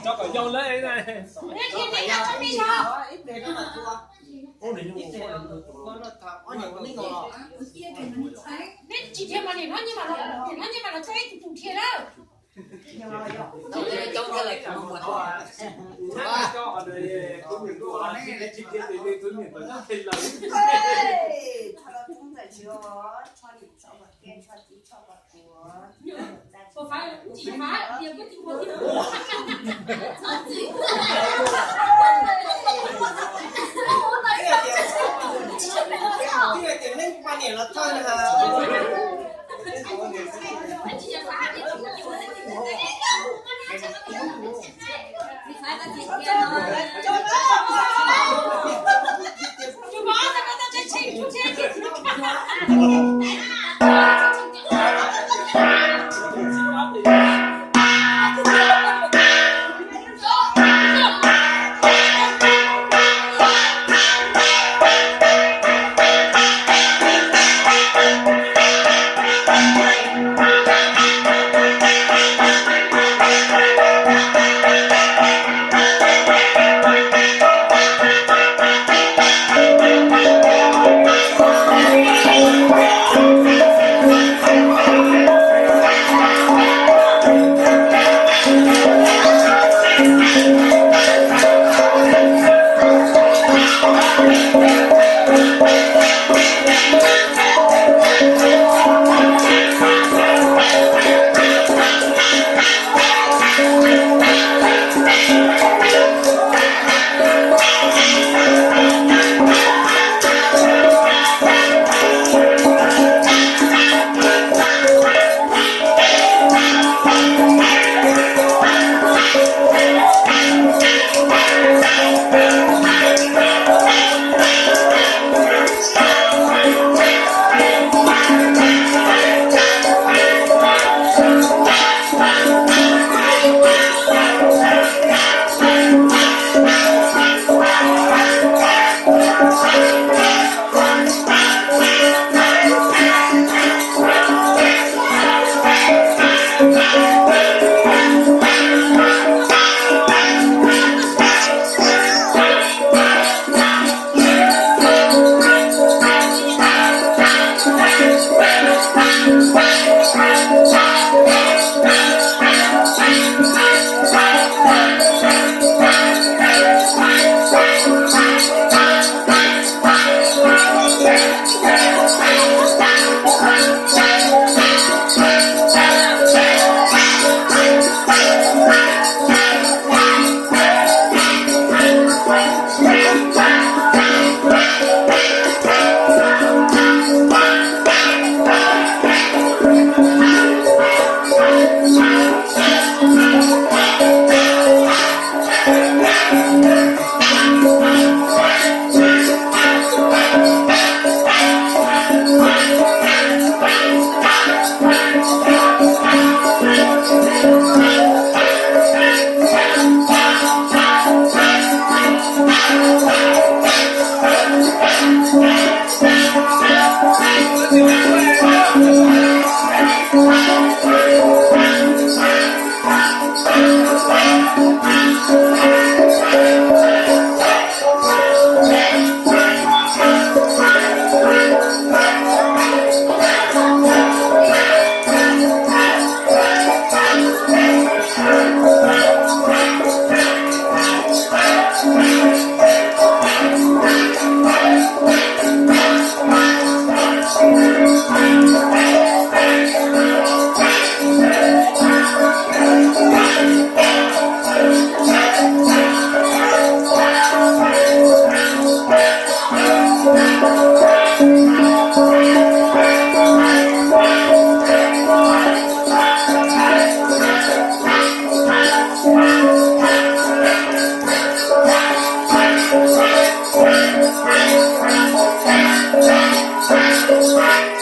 Rau kom yau lawm na. Neb tsis dhia mas niam hlob Nyiaj mam los, niam hlob Nyiaj mam los tso ib tug tus dhia na.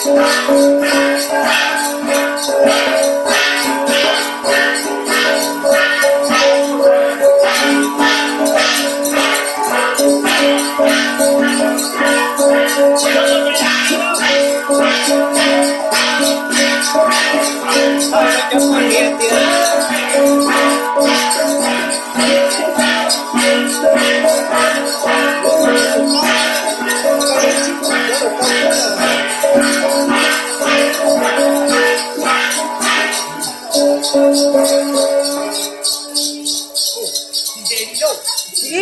Ib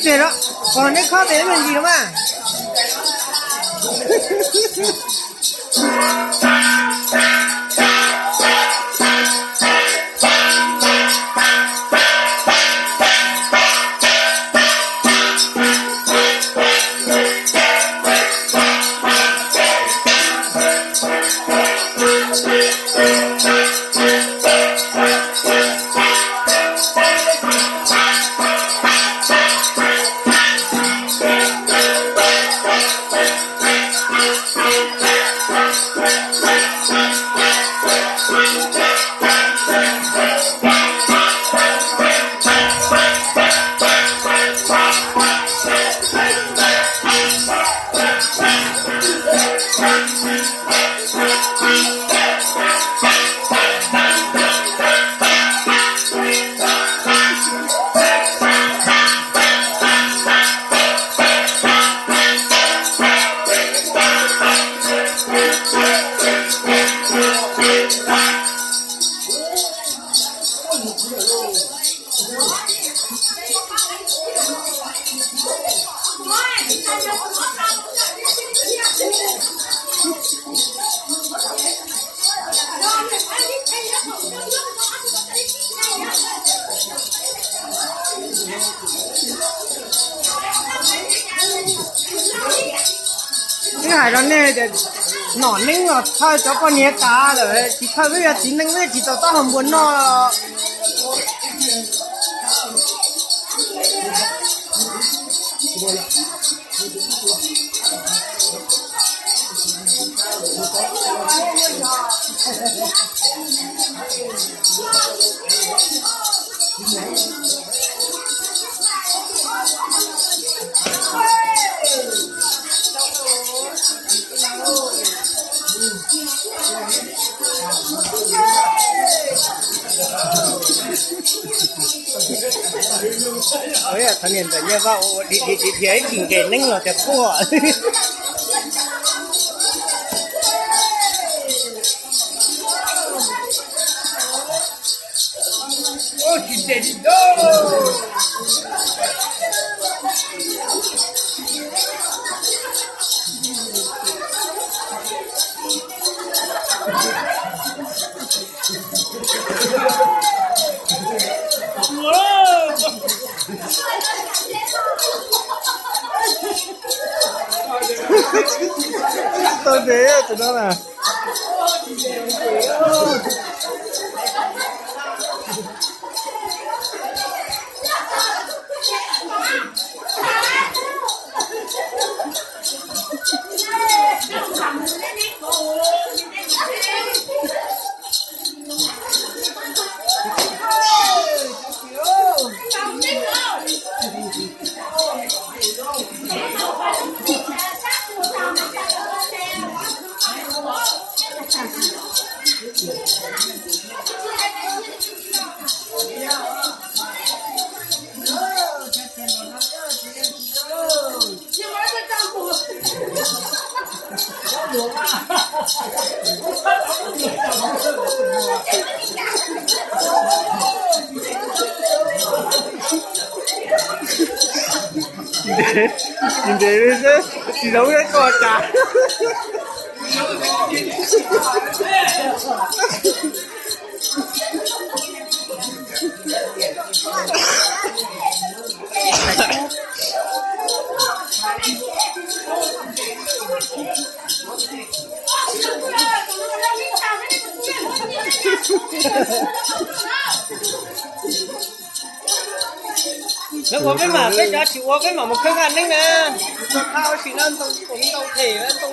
pliag, pog neb khob pem me ntsis los mas. Wb hais rau nej tias nom neeb los thawj cov poj niam tas lawm, tsis thawj peb yog txiv neej peb tsis tau taub hau npua noj. Thov niam ntxawm Nyiaj Vaj ua dhia dhia ib chim nqes neeb los tias quaj. Tau ntev tus no na. Ntev li xwb tsis zoo li ko cas. Lawv ua peb mam, peb cov tsis ua peb mam mus khawb nqaj neeb na. Ua si na, ntoo ntoo them ntoo.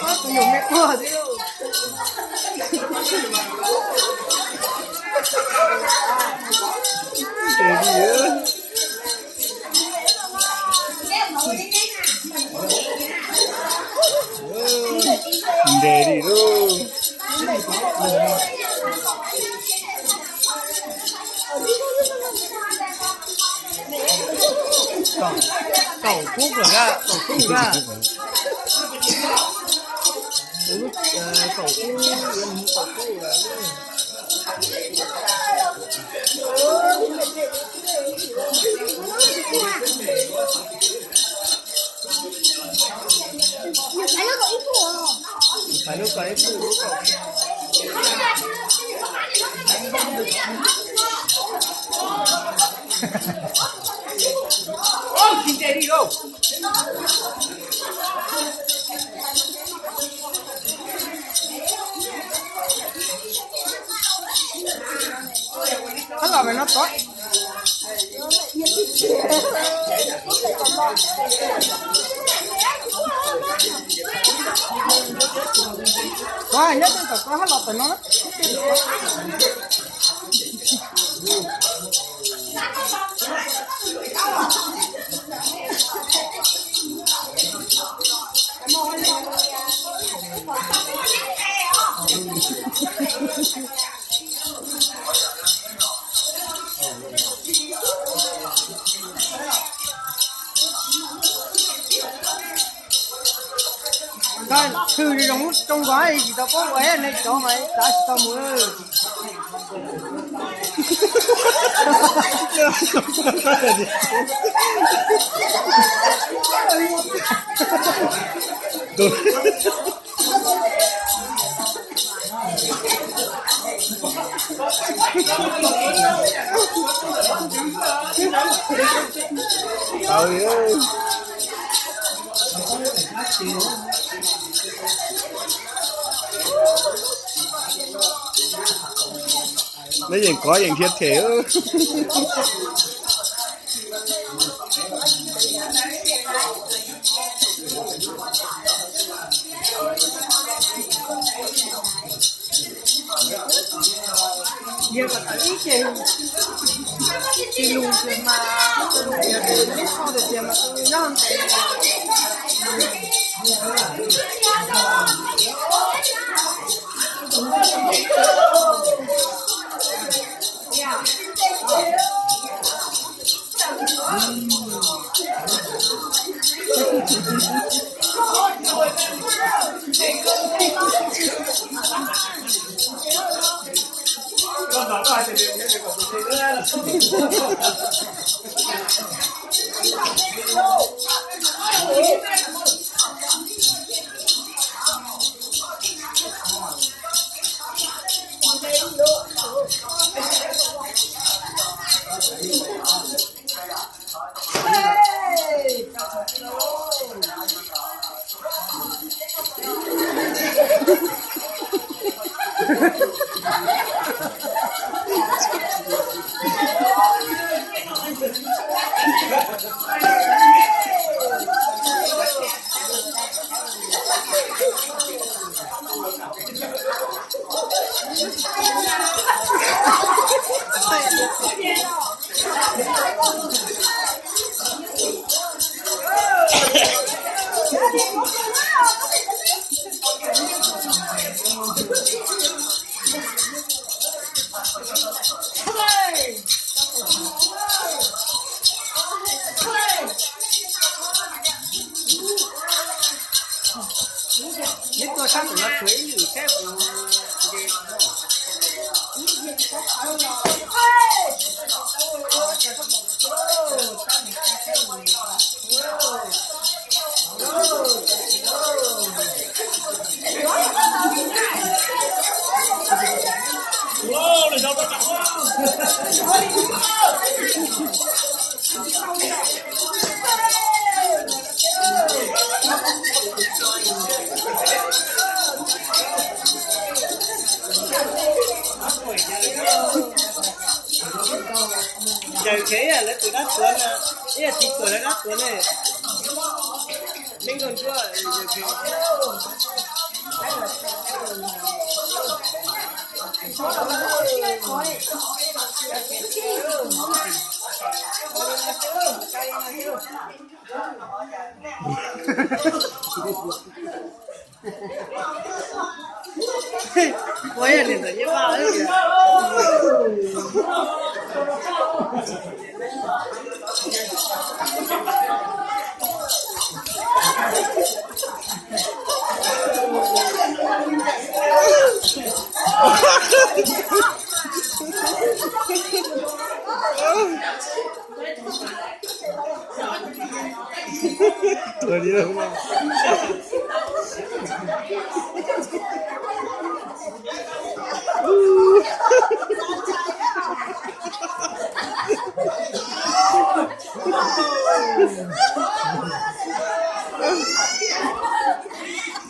Tus nyuam me quaj thiab. Ntes li lauj. Kaum kub lawm na, kaum kub na. Kaum kub, kaum kub lawm. Pais lub ko ib tug lub ko. Tsis ntes li lauj. Koj los pem no tod. Koj nyob twg tom koj hab los pem no na. Koj thwm zoo zoo nkauj tsis tau paub ua nej cov mas xav tsis tau mus. Neb yeem kov yeem dhia them. Yog kom tau ib ce, tsis lus tias mas, yog tias neb txhoj tias mas tus nyob ntev. Neb tuaj sab ntawm no tshuav ib lwm saib kuv nce. Ces ib yam lawv tus dab tuav na, ib yam txiv tuam lawv dab tuav ne. Meej nkauj ntsuab. Ua ib niam ntawm nyiaj vaj.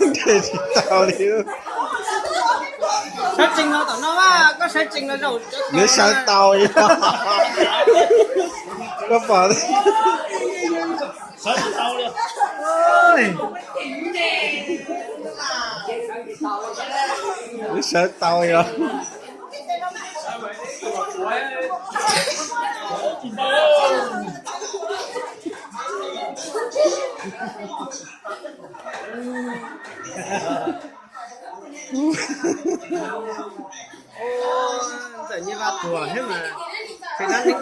Nres tsis tau li. Sawv tsees no tom no, koj sawv tsees no zaum. Nws sawv tau li. Koj pom. Nws sawv tau li os. Ntxawm nyiaj vaj tuag thiab mas, ces dab neeg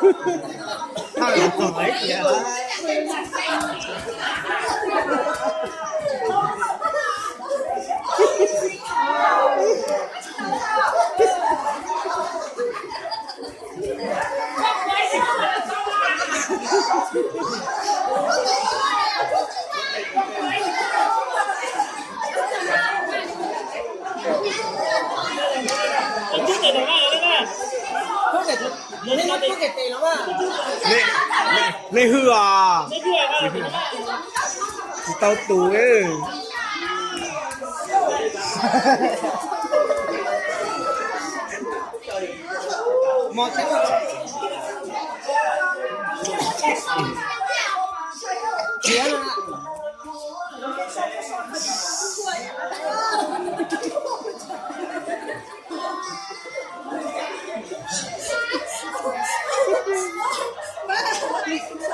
thaj los tuag ib tiag. Nej hwj os. Tsis tau tus.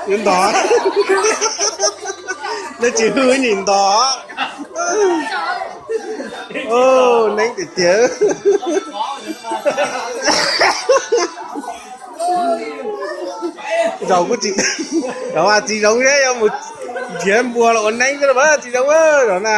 Ntov. Nej tsis hwj nim ntov. Neeb tiag tiag. Zaum kuj tsis, zaum mas tsis zoo thiab, yuav mus nrhiav npua los ua neeb xwb los mas tsis zoo zaum na.